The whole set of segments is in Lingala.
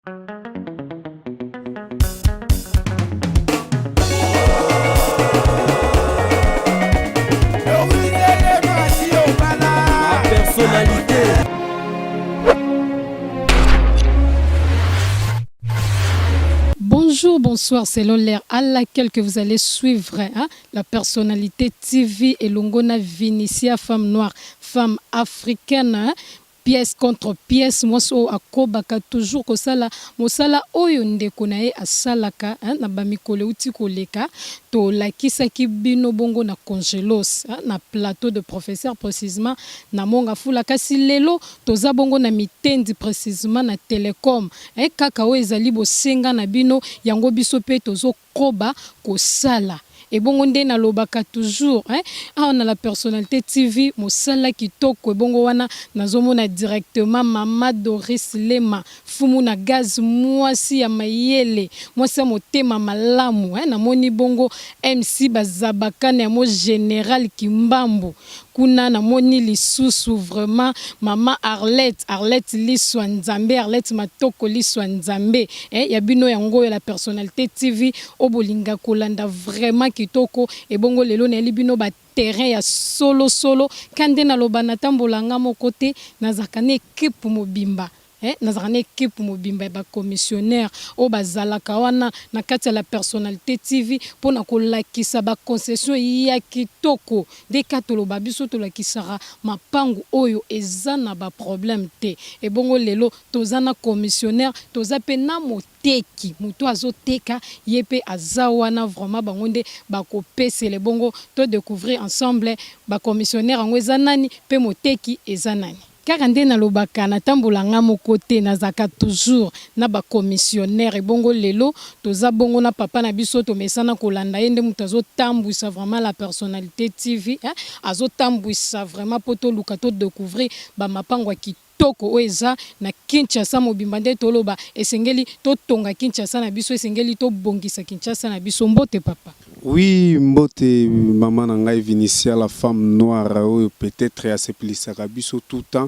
Personnalité. Bonjour, bonsoir, selon l'heure à laquelle que vous allez suivre hein, la personnalité TV et Longona Vinicia, femme noire, femme africaine. Hein, pièce contre pièce mwasi oyo akobaka toujours kosala mosala oyo ndeko na ye asalaka hein, na bamikolo euti koleka tolakisaki bino bongo na congelos hein, na plateau de professeur précisement na Mont-Ngafula. Kasi lelo toza bongo na Mitendi, précisement na Telecom hein, kaka oyo ezali bosenga na bino yango biso mpe tozokoba kosala. Ebongo nde nalobaka toujours hein, awa na la personnalité TV, mosala kitoko. Ebongo wana nazomona directement mama Doris Lema, fumu na gaz, mwasi ya mayele, mwasi ya motema malamu hein. Namoni bongo MC Bazabakana ya mo général Kimbambu kuna. Namoni lisusu vraiment mama Arlette, Arlette Liswa Nzambe, Arlette Matoko Liswa Nzambe eh, ya bino yango oyo la personnalité TV oyo bolinga kolanda vraiment kitoko. Ebongo lelo nayeli bino ba terrain ya solosolo. Ka nde naloba, natambola nga moko te, nazalaka na équipe mobimba eh, nazalaka na équipe mobimba ya bacommissionnaire oyo bazalaka wana na kati ya la personnalité TV mpona kolakisa baconcession ya kitoko. Nde ka toloba, biso tolakisaka mapangu oyo eza na baproblème te. Ebongo lelo toza na commissionnaire, toza mpe na moteki, moto azoteka ye mpe aza wana. Vraiment bango nde bakopesela. Ebongo todécouvrir ensemble bacommissionnaire yango eza nani mpe moteki eza nani. Kaka nde nalobaka, natambola nga moko te, nazalaka toujours na bacommissionnaire. Ebongo lelo toza bongo na papa na biso, tomesana kolanda ye, nde moto azotambwisa vraiment la personnalité TV hein? Azotambwisa vraiment mpo toluka todécouvrir bamapango ya kitoko oyo eza na Kinshasa mobimba. Nde toloba, esengeli totonga Kinshasa na biso, esengeli tobongisa Kinshasa na biso. Mbote papa. Oui, mbote mama na ngai Vinicia, la femme noire oyo peut-être asepelisaka biso tout temps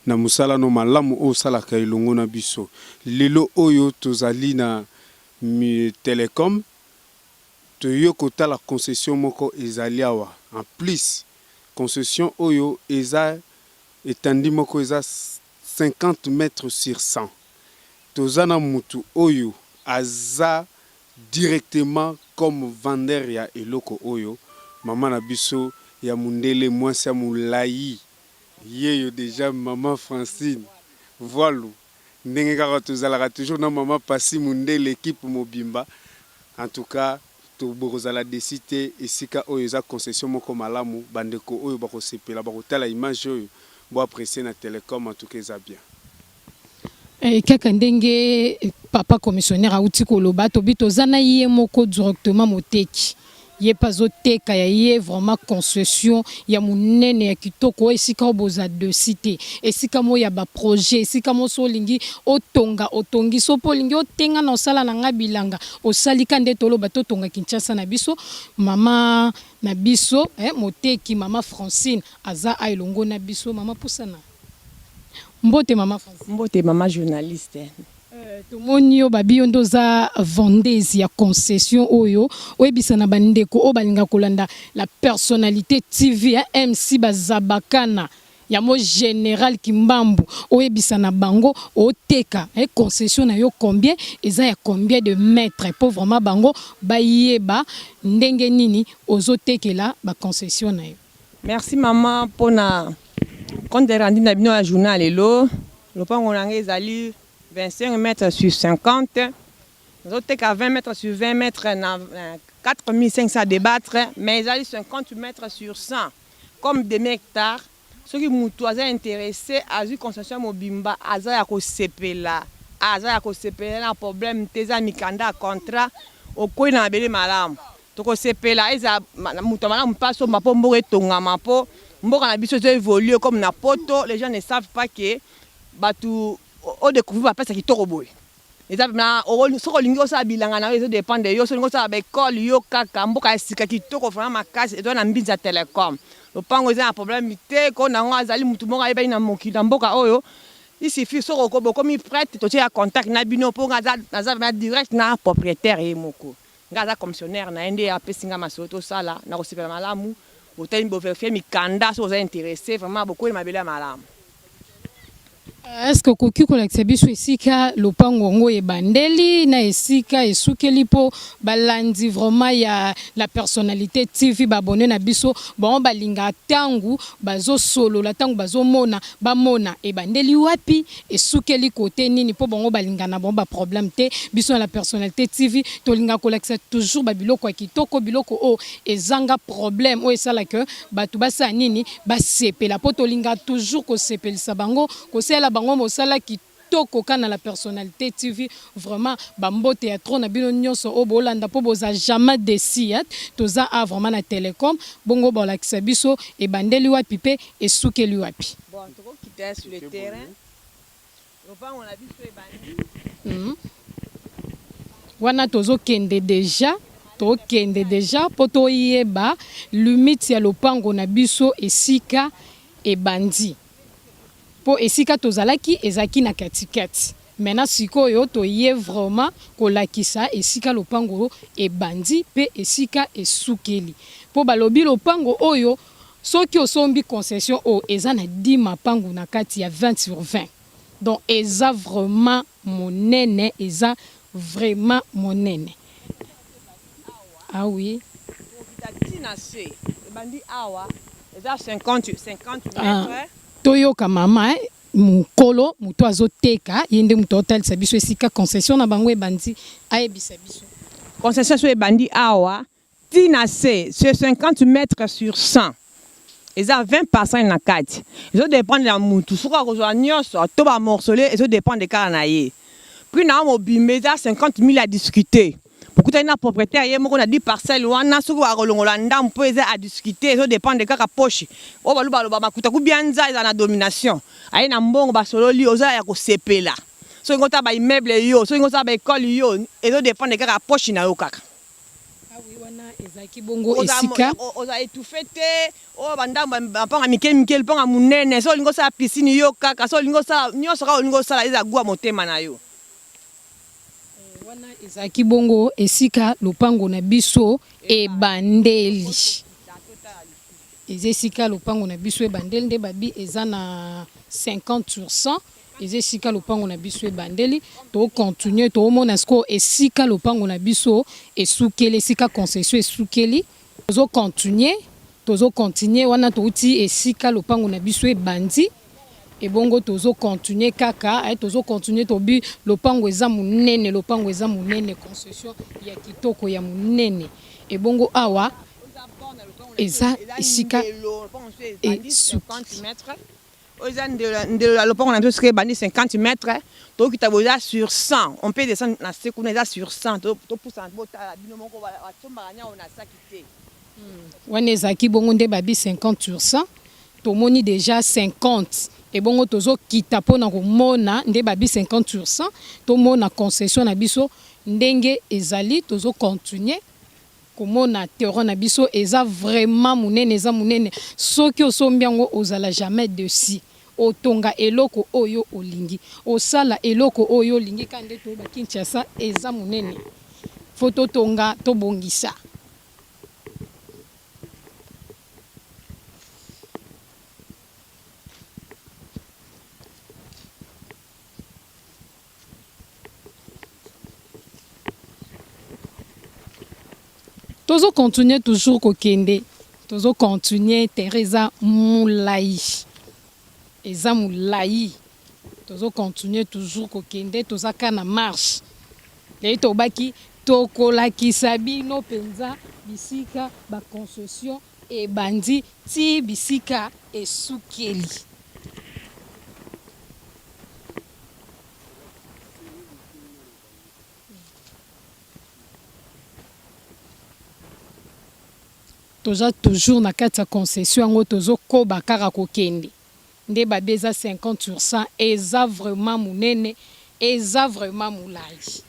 na mosala no malamu oyo osalaka elongo na biso. Lelo oyo tozali na Telecom, toye kotala concession moko ezali awa. En plus, concession oyo eza etandi moko eza 50 mètres sur 100. Toza na mutu oyo aza directement comme vendeur ya eloko oyo, mama na biso ya mundele, mwasi ya molai yeyo déjà, mama Francine Voilu. Ndenge kaka tozalaka toujours na mama Pasi Mundele, équipe mobimba. En tout cas bokozala déçus te. Esika oyo eza concession moko malamu. Bandeko oyo bakosepela bakotala image oyo, boapprécier na Telecom. En tout cas eza bien. Kaka ndenge papa commissionnaire auti koloba, tobi toza na ye moko directement moteki, ye mpe azoteka ya ye vraiment concession ya monene ya kitoko oyo esika oyo boza déçus te, esika moko ya baprojet, esika moso olingi otonga, otongi so mpo olingi otenga na osala na nga bilanga, osalika. Nde toloba, totonga Kinshasa na biso. Mama na biso moteki, mama Francine, aza a elongo na biso. Mama, pusana. Mbote mama Francine. Mbote mama journaliste. Tomoni yo, babi yo nde oza vendeuse ya concession oyo. Oyebisa na bandeko oyo balinga kolanda la personnalité TV hein, MC Bazabakana ya mo général Kimbambu, oyebisa na bango oteka concession na yo combien, eza ya combien de mètres, po vraiment bango bayeba ndenge nini ozotekela baconcession na yo. Merci mama mpona compte rendu na bino ya journal. Lelo lopango na ngai ezali 25 mètres sur 50. Nazoteka 20 mètres sur 20 mètres na 4500 débattre, mais ezali 50 mètres sur 100 comme demi hectare. Soki mutu aza intéressé, azwi concession mobimba, aza ya kosepela, aza ya kosepela na problème te. Eza mikanda ya contrat, okwei na mabele malamu, tokosepela. Eza moto ya malamu mpe asomba mpo mboka etongama, mpo mboka na biso ezo évolue comme na poto. Les gens ne savent pas que bato odécouvrir bapesa kitoko boye. Eza na soki olingi osala bilanga na yo, ezodépendre yo. Soki olingi osala baekole yo, kaka mboka ya sika kitoko vraiment makasi. Eza na Mbinza Telecom. Lopango eza na problème te. Ko nango azali mutu moko ayebani na mokili na mboka oyo. Il suffit soki oko bokomi prete totie ya contact na bino po nga naza vraiment direct na proprietaire ye moko. Nga aza commissionnaire na ye nde apesi nga masolo tosala na kosepela malamu botali bo verifier mikanda soki oza interesse vraiment bokweli mabele ya malamu. Est-ce que okoki kolakisa biso esika lopango yango ebandeli na esika esukeli mpo balandi vraiment ya la personnalite TV ba abonnes na biso bango balingaka tangu bazosolola tangu bazomona bamona ebandeli wapi esukeli cote nini mpo bango balingaka na bango ba problème te biso na la personnalite TV tolingaka kolakisa toujours ba biloko ya kitoko biloko oyo ezanga problème oyo esala que batu basala nini basepela po tolingaka toujours kosepelisa bango kosalela bango mosala kitoko ka na la personnalite TV vraiment ba mbote ya trop na bino nionso oyo bolanda po boza jamais deçu hein toza awa vraiment na telecom bongo bolakisa biso ebandeli wapi pe esukeli wapi. Bon tokokita sur le terrain lopango na biso ebandi. Wana tozo kende dejà tokende dejà po toyeba limite ya lopango na biso esika ebandi po esika tozalaki ezalaki na kati kati maintenant sikoyo toye vraiment kolakisa esika lopango ebandi pe esika esukeli po balobi lopango oyo soki osombi concession oyo eza na 10 mapangu na kati ya 20 sur 20 donc eza vraiment Monene eza vraiment monene ah oui. Tokokita ti na se ebandi awa eza 50 50 mètres. Toyoka mama eh mukolo mutu azo teka ye nde mutu aotalisa biso esika concession na bango ebandi ayebisa biso. Concession so ebandi awa Ti na se sur 50 mètres sur 100 eza 20 parcelles na kati ezo dependre ya mutu soki akozua nionso to ba morceler ezo dependre kaka na ye prix na yango mobimba eza 50.000 à discuter bokutani na proprietaire ye moko na 10 parcelles wana soki akolongola ndambu po eza à discuter ezo dependre kaka poche oyo baluba baloba makuta kubianza ezala na domination aye na mbongo basololi oza ya kosepela soki olingi otala ba immeuble yo soki olingi osala ba ecole yo ezo dependre kaka poche na yo kaka. Ah oui wana ezalaki bongo esika. Oza etouffe te oyo ba ndambu ba mpango ya mike mike lupango ya munene soki olingi osala piscine yo kaka soki olingi osala nionso kaka olingi osala eza gout ya motema na yo. Wana ezalaki bongo esika lopango na biso ebandeli. Eza esika lopango na biso ebandeli nde babi eza na 50 sur 100. Eza esika lopango na biso ebandeli, to continuer toomona sikoyo esika lopango na biso esukeli, esika concession esukeli, tozo continuer, tozo continuer wana towuti esika lopango na biso ebandi, ebongo tozo continuer kaka, eh, tozo continuer tobi lopango eza monene, lopango eza monene, concession ya kitoko ya monene, ebongo awa eza esika esuki. Oyo eza ndelo ya lopango na biso esika ebandi 50 mètres tokita boye eza sur 100 on peut descendre na se kuna eza sur 100 topusana botala bino moko basombaka niawu na saki te. Wana ezalaki bongo nde babi 50 sur 100 tomoni dejà 50 ebongo tozo kita pona komona nde babi 50 sur 100 tomona concession na biso ndenge ezali tozo continuer Komona terrain na biso eza vraiment munene eza munene soki osombi yango ozala jamais deçu otonga eloko oyo olingi osala eloko oyo olingi kaka nde toyeba Kinshasa eza munene faut totonga tobongisa. Tozo continuer toujours kokende, tozo continuer terrain eza mulayi, eza mulayi, tozo continuer toujours kokende, toza kaka na marche. Lelo tobaki tokolakisa bino penza bisika ba concession ebandi ti bisika esukeli. Toza toujours na kati ya concession yango tozo koba kaka kokende nde babi eza 50 sur 100 eza vraiment munene eza vraiment mulayi.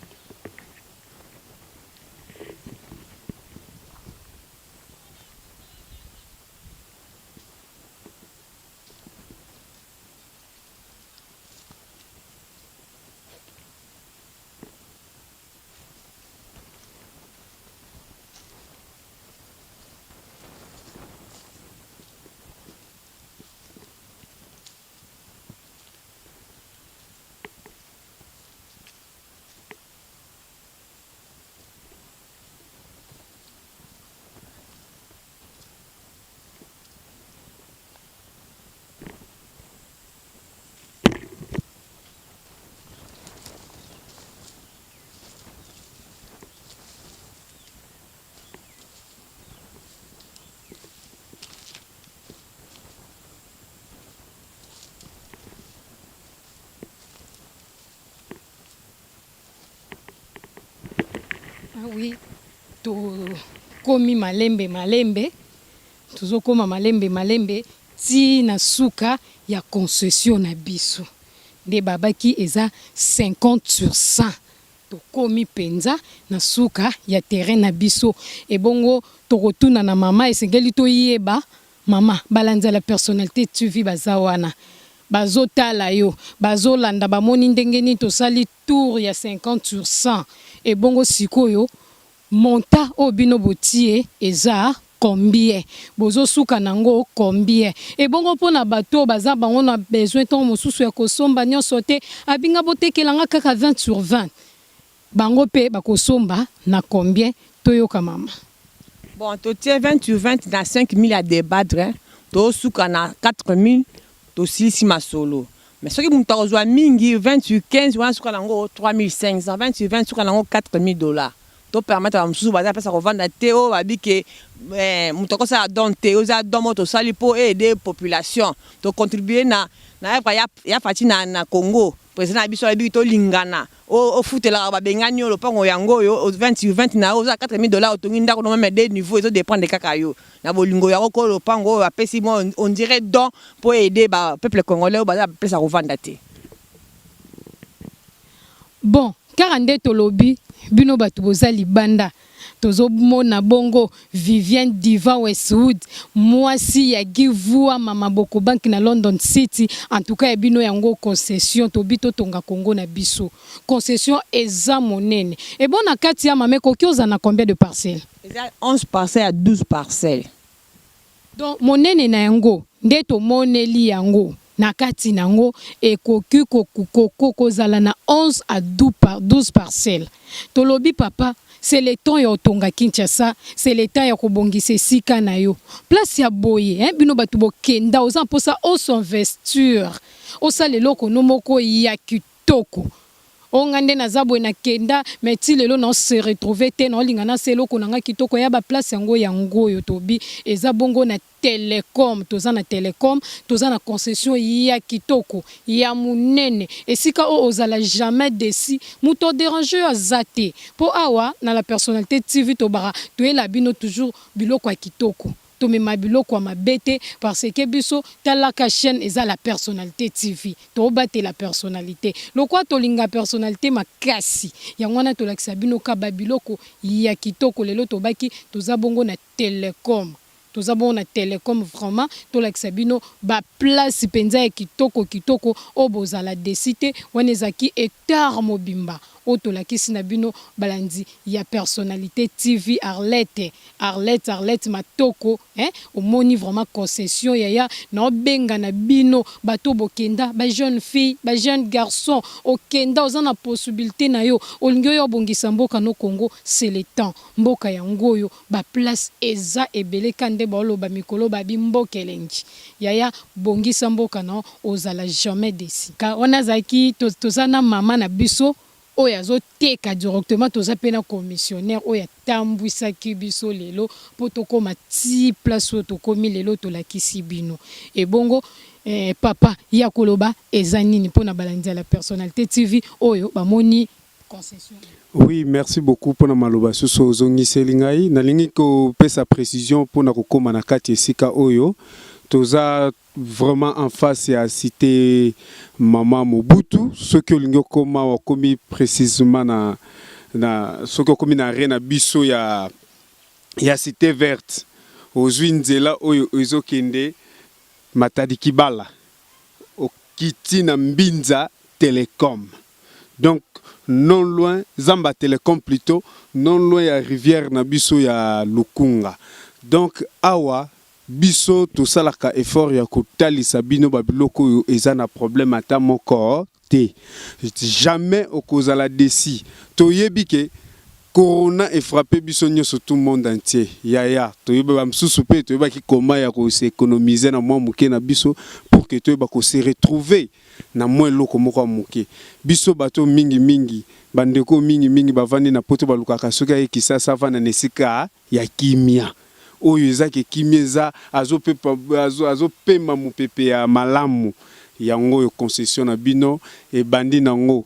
Ah oui, tokomi malembe malembe, tozokoma malembe malembe ti na suka ya concession na biso. Nde babaki eza 50 sur 100. Tokomi mpenza na suka ya terrain na biso. Ebongo tokotuna na mama, esengeli toyeba mama balandi ya La Personnalité TV baza wana. Bazotala yo, bazolanda, bamoni ndenge nini tosali tour ya 50 sur 100. Ebongo sikoyo montant oyo bino botie eza combien? Bozosuka nango combien? Ebongo mpona bato oyo baza bango na besoin ntango mosusu ya kosomba nyonso te, abinga botekelanga kaka 20 sur 20, bango mpe bakosomba na combien? Toyoka mama. Bon, totie 20 sur 20 na 5000 ya débattre, tosuka na 4000, tosilisi masolo. Mais soki moto akozwa mingi, 20 sur 15 wana suka nango 3500, 20 sur 20 suka nango 4000 $. Topermettre bamosusu baza mpesa kovanda te oyo babi ke moto akosala don te. Oza don moko tosali mpo aider population, tocontribue na œuvre ya Fatshi na Congo. Président na biso alobi tolingana, ofutelaka babengani oyo lopango yango oyo 20 sur 20 na yo, oza 4000 $, otongi ndako no même deux niveau, ezodépendre kaka yo na bolingo yango. Ko lopango oyo apesi mwa on dirait don mpo aider bapeuple congolais oyo baza bapesa kovanda te. Bon, kaka nde tolobi, bino bato boza libanda, tozomona bongo Viviane Diva Westwood, mwasi ya Givua, mama Boko Bank na London City. En tout cas, ya bino yango concession, tobi totonga Kongo na biso. Concession eza monene. Ebo na kati ya mama, ekoki oza na combien de parcelles? Eza 11 parcelles ya 12 parcelles. Donc monene na yango nde tomoneli yango na kati nango, ekoki kozala na 11 à 12 parcelles. Tolobi papa, c'est le temps ya otonga Kinshasa, c'est le temps ya kobongisa esika na yo. Place ya boye, hein, bino bato bokenda, oza mposa os'investir, osala eloko no moko ya kitoko. Oyo nga nde naza boye, nakenda, mais ti lelo na se retrouve te. Naolinga nasa eloko na nga kitoko ya baplace yango. Yango oyo tobi eza bongo na Telecom. Toza na Telecom, toza na concession ya kitoko ya monene, esika oyo ozala jamais déçu, moto odérange oyo aza te. Mpo awa na La Personnalité TV, tobaka toyela bino toujours biloko ya kitoko, tomema biloko ya mabe te, parce que biso talaka chaîne eza La Personnalité TV, tobatela personnalité lokwa, tolinga personnalité makasi. Yango wana tolakisa bino ka babiloko ya kitoko. Lelo tobaki toza bongo na Telecom, toza bongo na Telecom. Vraiment, tolakisa bino baplace mpenza ya kitoko kitoko oyo bozala déçu te. Wana ezalaki hectare mobimba oyo tolakisi na bino, balandi ya Personnalité TV. Arlette, Arlette, Arlette Matoko, hein? Omoni vraiment concession yaya. Naobenga na bino bato bokenda, bajeune fille, bajeune garçon, okenda, oza na possibilité na yo, olingi oyo obongisa mboka no Congo, c'est le temps. Mboka yango oyo, baplace eza ebele. Ka nde baoloba mikolo babi mboka elengi. Yaya, bongisa mboka na ozala jamais déçu. Wana azalaki, toza na mama na biso oyo azoteka directement, toza mpe na commissionnaire oyo atambwisaki biso lelo mpo tokóma ti place oyo tokómi lelo. Tolakisi bino. Ebongo papa ya koloba eza nini mpona balandi ya La Personnalité TV oyo bamoni concession? Oui, merci beaucoup mpona maloba susu ozongiseli ngai. Nalingi kopesa précision mpona kokóma na kati esika oyo toza, vraiment en face ya cité Mama Mobutu. Soki olingi okóma, okomi précisément na soki okomi na arrêt na biso ya Cité Verte, ozwi nzela oyo ezokende Matadi Kibala, okiti na Mbinza Telecom, donc non loin Zamba Telecom plutôt, non loin ya rivière na biso ya Lukunga. Donc awa biso tosalaka effort ya kotalisa bino babiloko oyo eza na problème ata moko te. Jamais okozala déçu. Toyebi ke corona efrappe biso nyonso, tout monde entier. Yaya, toyebi bamosusu mpe toyebaki koma ya kos'économiser na mwa moke na biso pour que toyeba kose retrouver na mwa eloko moko ya moke. Biso bato mingimingi, bandeko mingimingi bavandi na Poto, balukaka soki aye Kisasa, avanda na esika ya kimia oyo ezaki kimia, eza azopema mopepe ya malamu. Yango oyo concession na bino ebandi nango.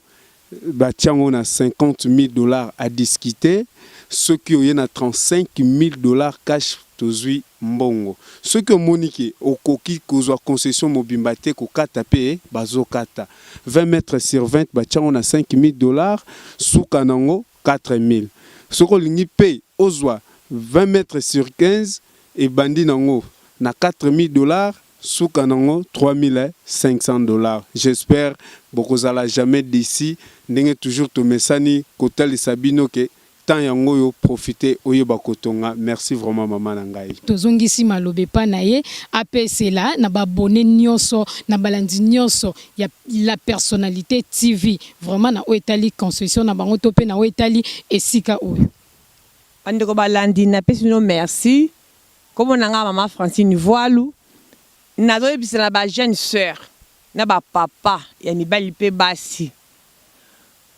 Batia yango na 50 000 $ à discuter. Soki oye na 35 000 $ cash, tozwi mbongo. Soki omoni ke okoki kozwa concession mobimba te, kokata mpe bazokata. 20 mètres sur 20, batia yango na 5 000 $, suka nango 4 000. Soki olingi mpe ozwa 20 mètres sur 15, ebandi nango na 4 000 $, suka nango 3500 $. J'espère bokozala jamais déçus, ndenge toujours tomesani kotalisa bino ke temps yango oyo, profite, oyeba kotonga. Merci vraiment, mama na ngai. Tozongisi maloba epa na ye, apesela na babone nyonso, na balandi nyonso ya La Personnalité TV, vraiment na oyo etali concession na bango to mpe na oyo etali esika oyo. Bandeko balandi, napesi bino merci. Kombo na nga mama Francine Voalu. Nazoyebisa na bajeune sœur na bapapa ya mibali mpe basi: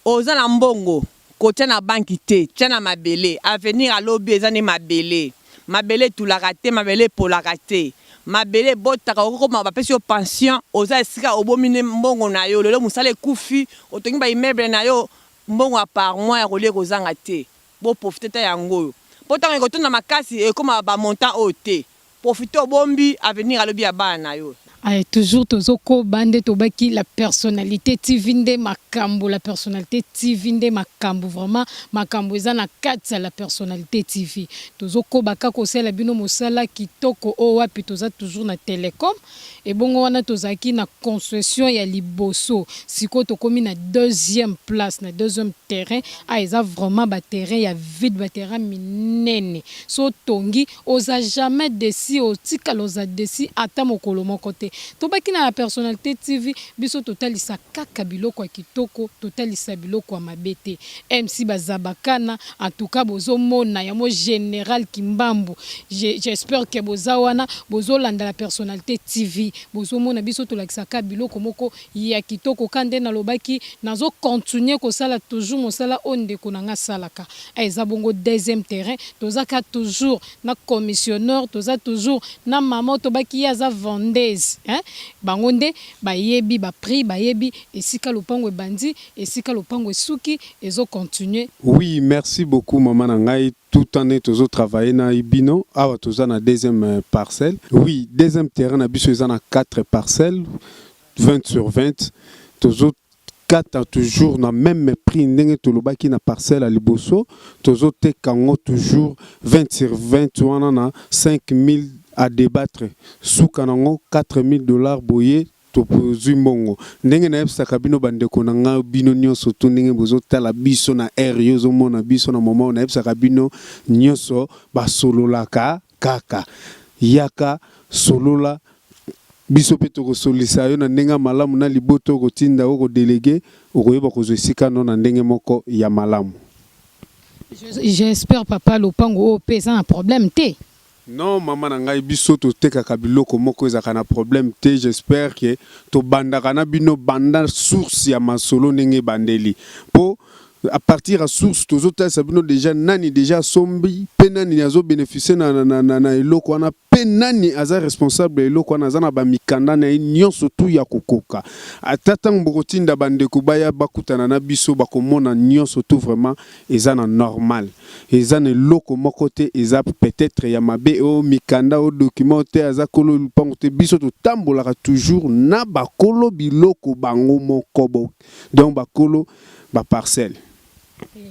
oza na mbongo, kotia na banki te, tia na mabele. Avenir alobi eza nde mabele. Mabele etulaka te, mabele epolaka te, mabele ebotaka. Okokoma bapesi yo pension, oza esika obomi nde mbongo na yo. Lelo mosala ekufi, otongi baimmeuble na yo, mbongo ya par mois ya kolia ekozanga te. Boprofite ta yango oyo, mpo ntango ekotonda makasi, ekóma bamontant oyo te. Profite, obombi avenir alobi ya bana na yo. Ay, toujours tozokoba nde tobaki La Personnalité TV nde makambo. La Personnalité TV nde makambo, vraiment makambo eza na kati ya La Personnalité TV. Tozokoba kaka kosala bino mosala kitoko oyo wapi. Toza toujours na Telecom. Ebongo wana tozalaki na concession ya liboso, sikoyo tokómi na deuxième place, na deuxième terrain. A eza vraiment baterrain ya vide, baterrain minene. So otongi, oza jamais déçu, otikala oza déçu ata mokolo moko te. Tobaki na La Personnalité TV, biso totalisa kaka biloko ya kitoko, totalisa biloko ya mabe te. MC Bazabakana, en tout cas bozomona yango, Général Kimbambu, j'espère ke boza wana, bozolanda La Personnalité TV, bozomona biso tolakisaka biloko moko ya kitoko. Ka nde nalobaki, nazocontinue kosala toujours mosala oyo ndeko na nga asalaka. Eza bongo deuxième terrain. Tozaka toujours na commissionnaire, toza toujours na mama tobaki ye aza vendeuse, hein? Bango nde bayebi baprix, bayebi esika lopango ebandi, esika lopango esuki, ezocontinue. Oui, merci beaucoup, mama na ngai. Tout année tozotravaille na bino awa. Toza na deuxième parcelle. Oui, deuxième terrain na biso eza na 4 parcelles, 20 sur 20. Tozokata toujours na même prix ndenge tolobaki na parcelle ya liboso. Tozoteka yango toujours 20 sur 20 wana na 5000 à débattre, suka nango 4000 $. Boye tozwi mbongo. Ndenge nayebisaka bino, bandeko na ngai, bino nyonso to ndenge bozotala biso na aire yo, ozomona biso na moma oyo, nayebisaka bino nyonso, basololaka kaka. Yaka, solola, biso mpe tokosolisa yo na ndenge ya malamu. Na libota okotinda, okodéléguer, okoyeba kozwa esika no na ndenge moko ya malamu. J'espère, papa, lopango oyo mpe eza na problème te. Non, mama na ngai, biso totekaka biloko moko ezalaka na problème te. J'espère ke tobandaka na bino banda source ya masolo ndenge ebandeli, mpo à partir ya source tozotalisa bino déjà nani déjà asombi, mpe nani azobénéficie na eloko wana, mpe nani aza responsable ya eloko wana, aza na bamikanda na ye nyonso tu ya kokoka. Ata ntango bokotinda bandeko baya bakutana na biso, bakomona nyonso tu vraiment eza na normal, eza na eloko moko te eza peut-être ya mabe o mikanda o document te, aza kolo lupango te. Biso totambolaka toujours na bakolo biloko bango moko bo, donc bakolo baparcelle.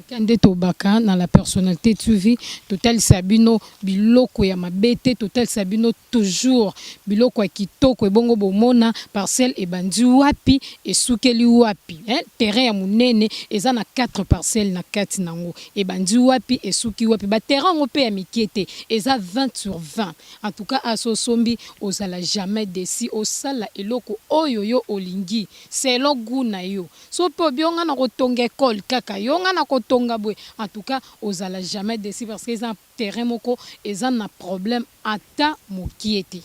Ka nde tobaka na La Personnalité TV, totalisa bino biloko ya mabe te, totalisa bino toujours biloko ya kitoko. Ebongo bomona parcelle ebandi wapi, esukeli wapi, hein? Terrain ya monene eza na 4 parcelle na kati nango, ebandi wapi, esuki wapi. Baterrain yango mpe ya mike te, eza 20 sur 20. En tout cas, asosombi, ozala jamais déçu. Osala eloko oyo yo olingi selon goût na yo. So mpe obi yo nga na kotonga ekole kaka, yo nga na kotonga boye, en tout cas ozala jamais déçu, parce que eza terrain moko eza na problème ata mokie te.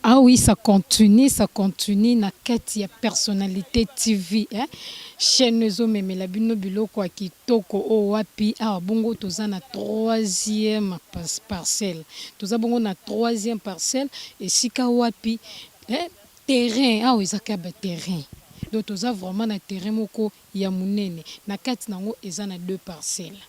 Ah oui, ça continue, ça continue na kati ya Personnalité TV, hein? Chaîne ezomemela bino biloko ya kitoko oyo wapi. Awa bongo toza na troisième parcelle, toza bongo na troisième parcelle, esika wapi, hein? Terrain awa eza kaka baterrain. Donc toza vraiment na terrain moko ya munene na kati nango eza na deux parcelles.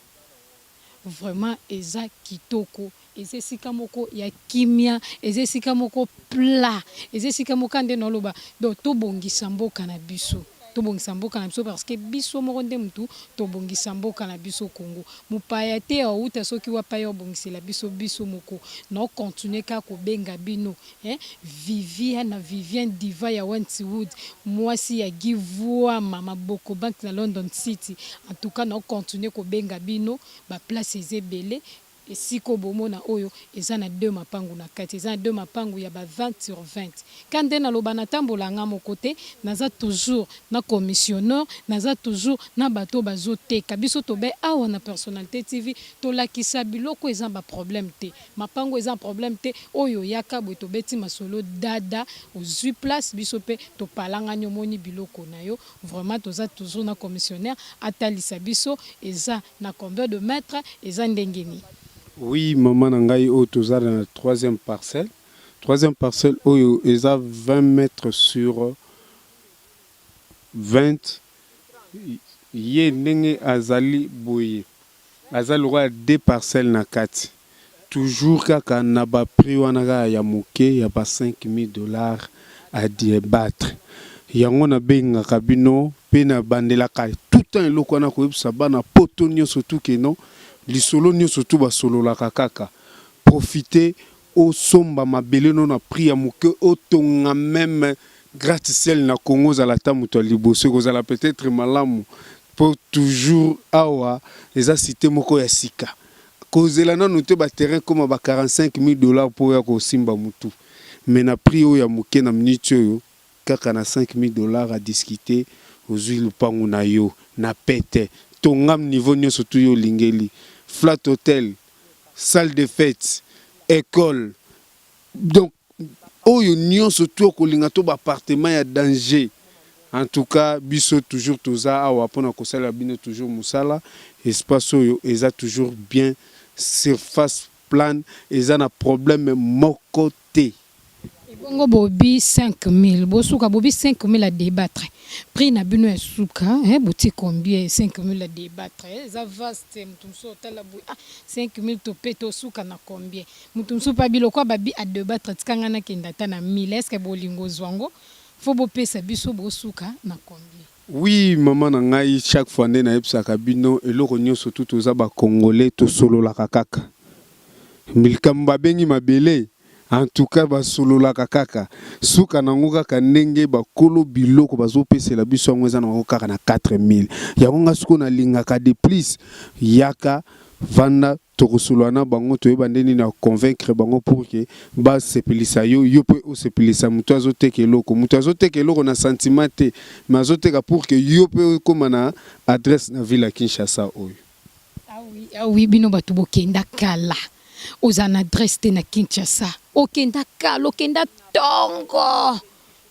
Vraiment eza kitoko eza esika moko ya kimia eza esika moko plat eza esika moko kaka nde naoloba donc tobongisa mboka na biso tobongisa mboka na biso parce que biso moko nde mutu tobongisa mboka na biso Congo mopaya te awuta soki wapi aya obongisela biso biso moko nao continuer kaka kobenga bino eh Vivien na Vivien diva ya Wentwood muasi ya Guy Vuama maboko bank na London city en tout cas nao continuer kobenga bino ba place eza ebele esika oyo bomona oyo eza na deux mapangu na kati eza na deux mapangu ya ba 20 sur 20 ka nde naloba natambola nga moko te naza toujours na commissionneur naza toujours na bato oyo bazoteka biso tobe awa na personnalite TV tolakisa biloko eza ba problème te Mapangu eza problème te oyo yaka boye tobeti masolo dada ozui place biso pe topalangani omoni biloko nayo vraiment toza toujours na commissionnaire atalisa biso eza na combien de mètre eza ndenge nini. Oui maman na ngai oyo toza na troisième parcelle, troisième parcelle oyo eza 20 mètres sur 20 ye ndenge azali boye Aza lokola deux parcelles na kati. Toujours kaka na ba prix wana kaka ya moke ya ba 5000 dollars à debattre. Yango na bengaka bino pe na bandelaka tout temps eloko wana koyebisa bana poto nionso tout que non lisolo nionso tout ba sololaka kaka. Profiter osomba mabele no na prix ya moke otonga meme gratte ciel na Congo ozala ata moto ya liboso ekozala peut etre malamu Po toujours awa eza cite moko ya sika. Kozela nanu te ba terrain ekoma ba 45.000 dollars po oya kosimba mutu. Mais na prix oyo ya muke na minute oyo kaka na 5.000 dollars à discuter ozui lupangu na yo na pete. Tonga niveau nionso tout yo olingeli. Flat hotel, salle de fete, ecole donc oyo nionso tout okolinga to ba appartement ya danger en tout cas biso toujours toza awa pona kosalela bino toujours musala espace oyo eza toujours bien surface plane eza na problème moko te. Ebongo bobi 5000 bosuka bobi 5000 à debattre prix na bino ya suka eh botie combien 5000 à debattre eza vaste mutu mosusu otala boye ah 5000 tope tosuka na combien Mutu mususu pe abi lokwa ba bi a debattre tika nga nakende ata na 1000 est ce que bolingo ozua ngo faut bopesa biso bosuka na combien? Oui maman na ngai chaque fois nde nayebisaka bino eloko nionso tout toza ba congolais tosololaka kaka likambo babengi mabele en tout cas basololaka kaka suka nango kaka ndenge bakolo biloko bazopesela biso yango eza nango kaka na 4000 yango nga sikoyo nalingaka de plus yaka vanda Tokosolola na bango toyeba nde nini ya convaincre bango pour que ba sepelisa yo, yo pe osepelisa mutu azo teka eloko. Mutu azo teka eloko na sentiment te mais azo teka pour que yo pe okoma na adresse na ville ya Kinshasa oyo. Ah oui, ah oui bino batu bokenda kala ozala na adresse te na Kinshasa okenda kala okenda tongo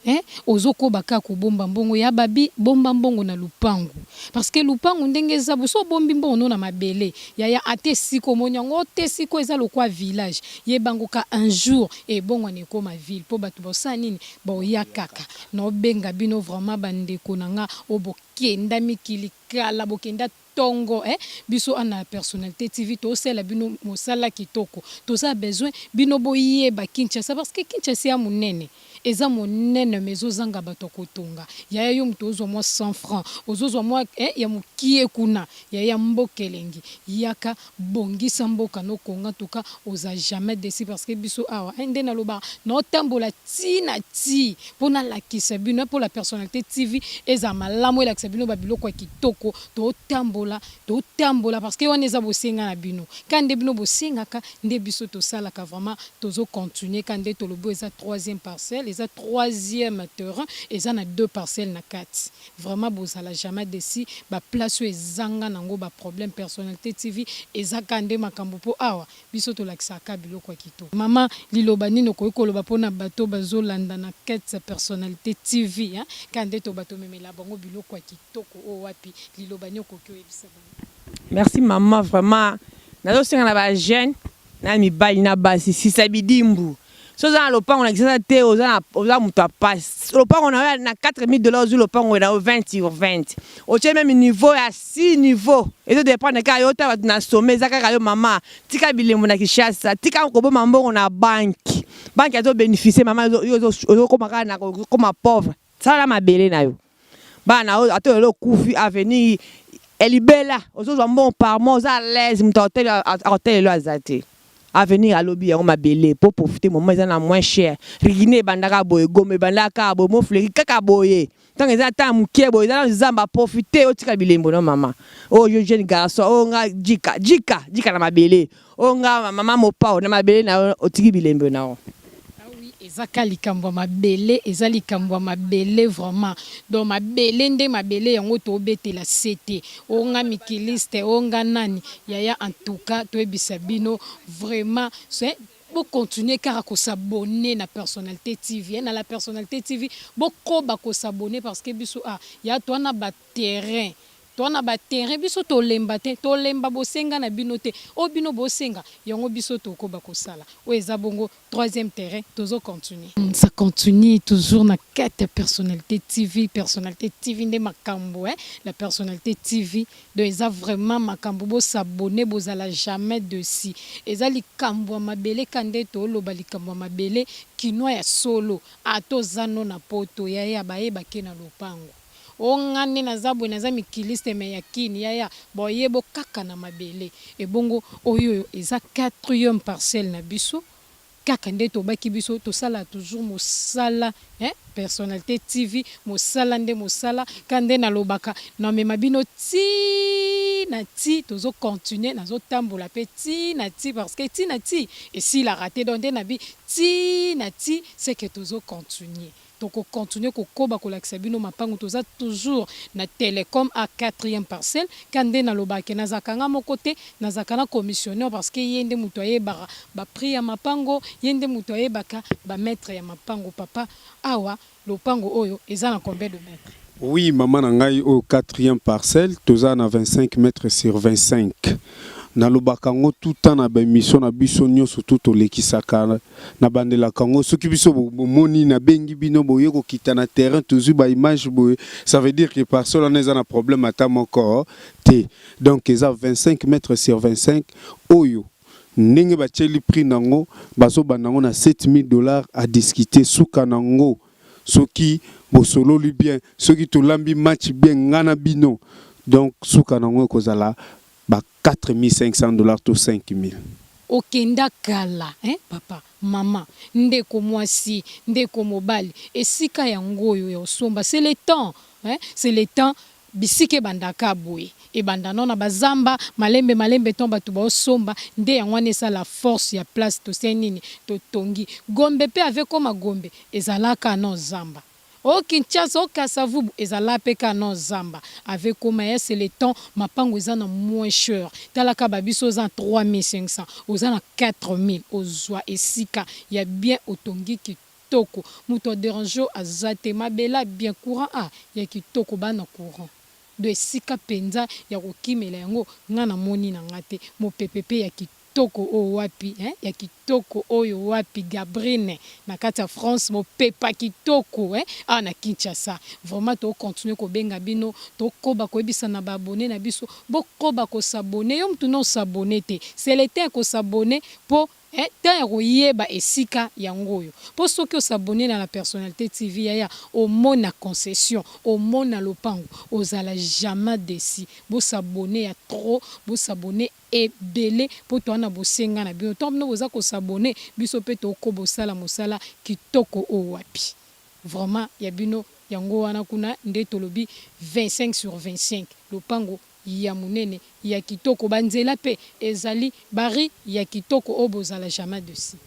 Eh ozo koba kaka kobomba mbongo ya babi bomba mbongo na lupangu parce que lupangu ndenge eza boye soki obombi mbongo no na mabele yaya ata esika omoni yango te esika oyo eza lokwa village yeba ngo ka un jour ebongwana ekoma ville po batu bosala nini baoya kaka nao benga bino vraiment ba ndeko na nga oyo bokenda mikili kala bokenda tongo eh biso ana ya personnalite TV tosala bino mosala kitoko toza besoin bino boyeba Kinshasa parce que Kinshasa ya munene eza monene mais ezozanga bato ya kotonga yaya yo moto ozwa mwa 100 francs ozozwa mwa eh, ya mokie kuna yaya mboka elengi yaka bongisa mboka no Congo en tout cas oza jamais deçu parce que biso awa eh, nde nalobaka naotambola ti na ti po nalakisa bino po la personnalite TV ezala malamu elakisa bino ba biloko ya kitoko totambola totambola parce que wana eza bosenga na bino ka nde bino bosengaka nde biso tosalaka vraiment tozo continuer ka nde tolobi eza troisième parcelle eza troisième terrain eza na deux parcelles na kati vraiment bozala jamais desi ba place oyo ezanga nango ba problème personnalite TV eza ka nde makambo po awa Biso tolakisaka kaka biloko ya kitoko. Maman liloba nini okoki koloba pona bato bazo landa na kate personnalite TV hein kaka nde toba tomemela bango biloko ya kitoko oyo wapi liloba nini okoki oyebisa bango. Merci maman vraiment nazo senga na ba jeune na mibali na basi sisa bidimbu. Soki oza na lopango na Kinshasa te, oza na oza moto ya pasi. Lopango na yo na 4000 dollars ozwi lopango na yo 20 sur 20. Otie meme niveau ya 6 niveaux. Ezo dependre kaka yo ota bato na sommet eza kaka yo mama. Tika bilembo na Kinshasa, tika koboma mbongo na banque. Banque azo beneficier mama yo ozo koma kaka na kokoma pauvre. Sala mabele na yo. Bana na yo ata lelo okufi avenir ya libela ozozwa mbongo par mois oza à l'aise moto akotelelo aza te. Avenir ya lobi yango mabele po profiter moment eza na moins cher. Rigine ebandaka boye, Goma ebandaka kaka boye, Mont Fleury kaka boye. Tango eza temps ya mukie boye eza nanu zamba profiter otika bilembo no mama. Oyo yo jeune garçon oyo nga djika djika djika na mabele oyo nga mama mopao na mabele na yo otiki bilembo na yo. Ah oui eza ka likambo ya mabele eza likambo ya mabele vraiment donc mabele nde mabele yango tobetela sete o nga mikiliste o nga nani yaya en tout cas toyebisa bino vraiment c'est bo continuer kaka ko s'abonner na personnalité TV na la personnalité TV bokoba ko s'abonner parce que biso ah ya toi na ba terrain Toa na ba terrain biso tolemba te tolemba bosenga na bino te oyo bino bosenga yango biso tokoba kosala oyo eza bongo troisième terrain tozo continuer. Ça continue toujours na kati ya personnalite TV personnalite TV nde makambu hein la personnalite TV donc eza vraiment makambu bo s'abonner bozala jamais dessus eza likambu ya mabele ka nde toloba likambu ya mabele kinois ya solo ata oza no na poto yaya baye bake na lopango. Oh nga nde naza boye naza mikiliste mais ya kin yaya boyebo kaka na mabele ebongo oyoyo eza quatrième parcelle na biso kaka nde tobaki biso tosala toujours mosala eh personnalite TV mosala nde mosala ka nde nalobaka na mema bino ti na ti tozo continuer nazo tambola pe ti na ti parce que ti na ti esilaka te donc nde na bi ti na ti c'est que tozo continuer. Toko continuer ko koba kolakisa bino mapangu toza toujours na telecom a quatrième parcelle ka nde nalobaka ke nazalaka nga moko te nazalaka na commissionnaire parce que ye nde mutu ayebaka ba prix ya mapango ye nde mutu ayebaka ba mètre ya mapango papa awa lopango oyo eza na combien de mètre? Oui maman na ngai oyo quatrième parcelle toza na 25 mètres sur 25 nalobaka yango tout temps na ba emission na biso nionso tout tolekisaka Na bandelaka yango soki biso bomoni na bengi bino boye kokita na terrain tozui ba image boye ça veut dire que parcelle wana eza na problème ata moko te donc eza 25 mètres sur 25 oyo ndenge batieli prix nango bazobanda yango na 7000 dollars à discuter suka nango soki bosololi bien soki tolambi match bien nga na bino donc suka nango ekozala ba 4500 dollars to 5000. Okenda kala hein papa, maman, ndeko mwasi, ndeko mobali, esika yango oyo ya osomba c'est le temps hein, c'est le temps bisika ebanda ka boye, ebanda nao na ba zamba, malembe malembe temps batu bao somba nde yango wana esala force ya place tosali nini totongi gombe pe ave ekoma gombe ezalaka nao zamba. Oh Kinshasa oh Kasavubu eza la pe ka non zamba ave koma ya c'est le temps mapangu eza na moins cher tala ka ba biso oza na 3500 oza na 4000 ozua esika ya bien otongi kitoko mutu a derange yo aza te mabele ya bien courant ah ya kitoko ba na courant donc esika penza ya kokimela yango nga na moni na nga te mopepe pe ya kitoko Kitoko oyo wapi eh ya kitoko oyo wapi Gabrine na kati ya France mopepa kitoko eh awa na Kinshasa vraiment to continuer kobenga bino tokoba koyebisa na ba abonnes na biso bokoba ko s'abonner yo mutu no s'abonner te c'est le temps ya ko s'abonner po eh temps ya koyeba esika yango oyo po soki o s'abonner na la personnalite TV yaya omona concession omona lopango ozala jamais deçu bo s'abonner ya trop bo s'abonner ebele po toa na bosenga na bino tango bino boza ko s'abonner biso pe toko bosala mosala kitoko oyo wapi vraiment ya bino yango wana kuna nde tolobi 25 sur 25 lopango ya munene ya kitoko ba nzela pe ezali ba rue ya kitoko oyo bozala jamais dessus.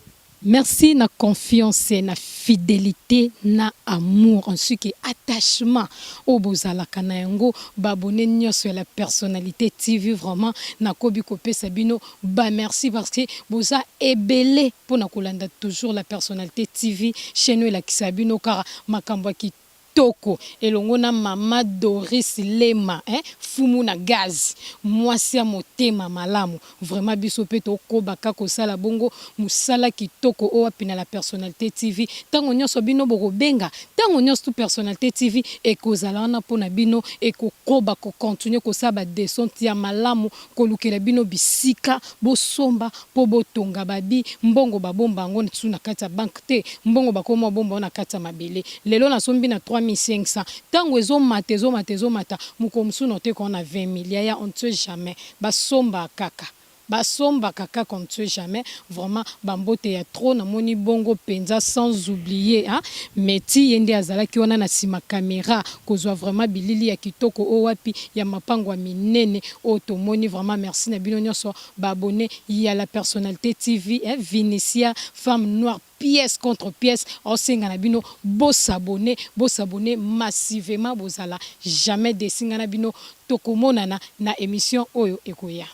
Merci na confiance na fidelite na amour ainsi que attachement oyo bozalaka na yango ba abonnes nionso ya la personnalite TV vraiment nakobi kopesa bino ba merci parce que boza ebele pona kolanda toujours la personnalite TV chaine oyo elakisaka bino kaka makambo ya kitoko. kitoko elongo na mama Doris Lema eh, fumu na gaz, mwasi ya motema malamu. Vraiment biso pe tokoba kaka kosala bongo musala kitoko oyo wapi na la personnalite TV. Tango nionso bino bokobenga, tango nionso tout personnalite TV ekozala wana pona bino, ekokoba ko continuer kosala ba descente ya malamu, kolukela bino bisika bosomba po botonga ba bi mbongo babomba yango lisusu na kati ya banque te, mbongo bakoma kobomba yango na kati ya mabele. Lelo nasombi na 3500, tango ezomata ezomata ezomata, mokolo mosusu nakoteka yango na 20000. Yaya on ne sait jamais. Basomba kaka. Basombaka kaka on ne sait jamais vraiment ba mbote ya trop namoni bongo penza sans oublier hein Metty ye nde azalaki wana na sima camera kozua vraiment bilili ya kitoko oyo wapi ya mapangu ya minene oyo tomoni vraiment merci na bino nionso ba abonnes ya la personnalite TV hein Vinicia femme noire pièce contre pièce aosenga na bino bo s'abonner bo s'abonner massivement bozala jamais deçu nga na bino tokomonana na emission oyo ekoya.